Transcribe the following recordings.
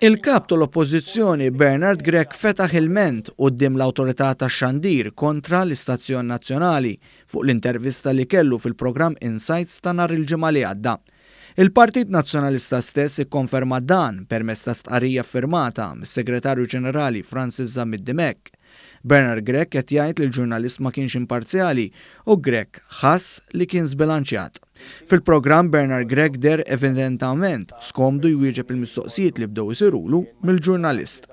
Il-Kap tal-Oppożizzjoni Bernard Grech fetaħ ilment quddiem l-Awtorità tax-Xandir kontra l-istazzjon nazzjonali fuq l-intervista li kellu fil-programm Insights ta' nhar il-Ġimgħa li għadda. Il-Partit Nazzjonalista stess ikkonferma dan permezz ta' stqarrija ffirmata mis-Segretarju Ġenerali Francis Zammit Dimech. Bernard Grech qed jgħid li l-ġurnalist ma kienx imparzjali u Grech ħass li kien żbilanċjat. Fil-programm Bernard Grech deher evidentament skomdu jwieġeb il-mistoqsijiet li bdew isirulu mill-ġurnalist.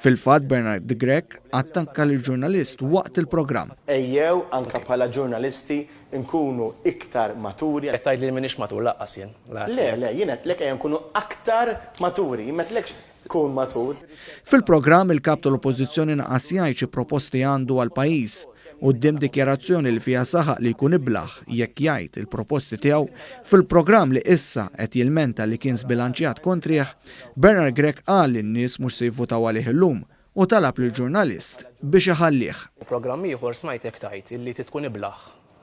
Fil-fatt Bernard Grech attakka lill-ġurnalist waqt il-programm. Ejjew anke bħala ġurnalisti nkunu iktar maturi. Qed tgħidli li m'iniex matur lanqas jien. Le, le, jien għedtlek ejja nkunu aktar maturi. Jien m'għedtlekx Kun matur. Fil-programm, il-Kap tal-Oppożizzjoni naqas jgħid xi proposti għandu għall-pajjiż. Quddiem dikjarazzjoni li fiha saħaq li jkun iblah jekk jgħid il-proposti tiegħu, fil-programm li issa qed jilmenta li kien żbilanċjat kontrih, Bernard Grech qal li n-nies mhux se jivvutaw għalih illum u talab lill-ġurnalist biex iħallih. Programm ieħor smajtek tgħid illi trid tkun iblah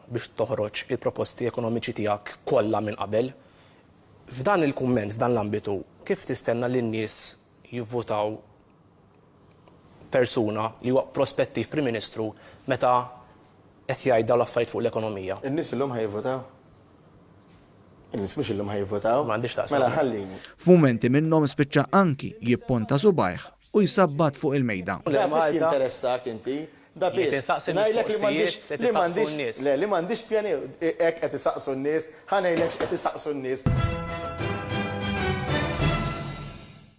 biex toħroġ il-proposti ekonomiċi tiegħek kollha minn qabel. F'dan il-kumment, f'dan l-ambitu, kif tistenna li n-nies jivvutaw persuna li huwa prospettiv Prim Ministru meta qed jgħid dawn l-affarijiet fuq l-ekonomija? In-nies illum ħa jivvutaw? In-nies mhux illum ħa jivvutaw. M'għandix x'taqsam. Mela ħallini. F'mumenti minnhom spiċċa anki jipponta subgħajh u jsabbat fuq il-mejda. Da biss jinteressak inti. Da Jien biss. insaqsi Ngħidlek li mistoqsijiet m'għandix li li tisaqsu m'għandix n-nies. le li m'għandix pjani hekk qed isaqsu n-nies, ħa ngħidlek x'qed isaqsu n-nies.